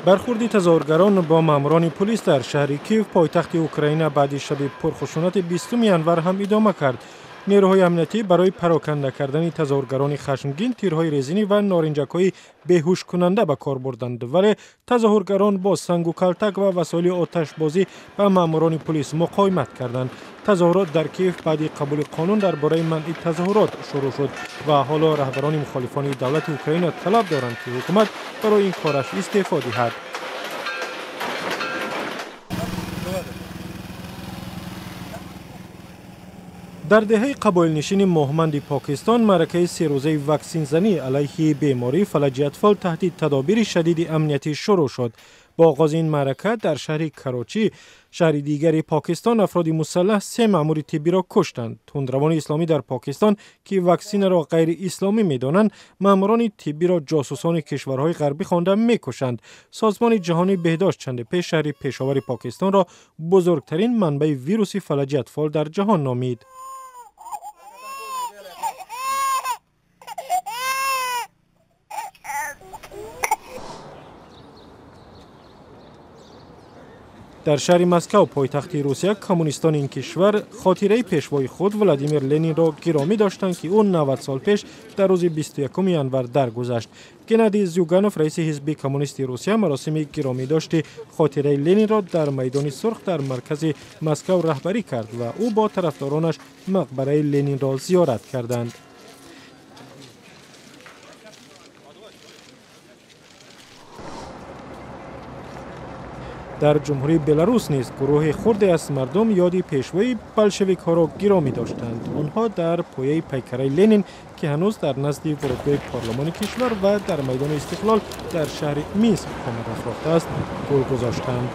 Бархурди тазоҳургарон бо маъмурони пулис дар шаҳри Киев, пойтахти Украина, баъди шаби пурхушунати 20 январ ҳам идома кард. Нерӯҳои амниятӣ барои пароканда кардани тазоҳургарони хашмгин тирҳои резинӣ ва норинҷакҳои беҳушкунанда ба кор бурданд, вале тазоҳургарон бо сангу калтак ва васоили оташбозӣ ба маъмурони пулис муқовимат карданд. Тазоҳурот дар Киев баъди қабули қонун дар бораи манъи тазоҳурот шурӯъ шуд ва ҳоло раҳбарони мухолифони давлати Украина талаб доранд, ки ҳукумат барои ин кораш истеъфо диҳад. Дар деҳаи қабоилнишини Моҳманди Покистон маъракаи серӯзаи ваксинзанӣ алайҳи бемории фалаҷи атфол таҳти тадобири шадиди амниятӣ шурӯъ шуд. Бо оғози ин маърака дар шаҳри Карочӣ, шаҳри дигари Покистон, афроди мусаллаҳ се маъмури тиббиро куштанд. Тундравони исломӣ дар Покистон, ки ваксинаро ғайриисломӣ медонанд, маъмурони тиббиро ҷосусони кишварҳои ғарбӣ хонда мекушанд. Созмони ҷаҳонии беҳдошт чанде пеш шаҳри Пешовари Покистонро бузургтарин манбаи вируси фалаҷи атфол дар ҷаҳон номид. Дар шаҳри Москав, пойтахти Русия, коммунистони ин кишвар хотираи пешвои худ Владимир Ленинро гиромӣ доштанд, ки ӯ 90 сол пеш дар рӯзи 21 январ даргузашт. Геннадий Зюганов, раиси ҳизби коммунисти Русия, маросими гиромидошти хотираи Ленинро дар майдони Сурх дар маркази Москав раҳбарӣ кард ва ӯ бо тарафдоронаш мақбараи Ленинро зиёрат карданд. Дар ҷумҳурии Беларус низ гурӯҳи хурде аз мардум ёди пешвои болшевикҳоро гиромӣ доштанд. Онҳо дар пояи пайкараи Ленин, ки ҳанӯз дар назди вурудгоҳи парлумони кишвар ва дар майдони Истиқлол дар шаҳри Минск қомат афрохтааст, гул гузоштанд.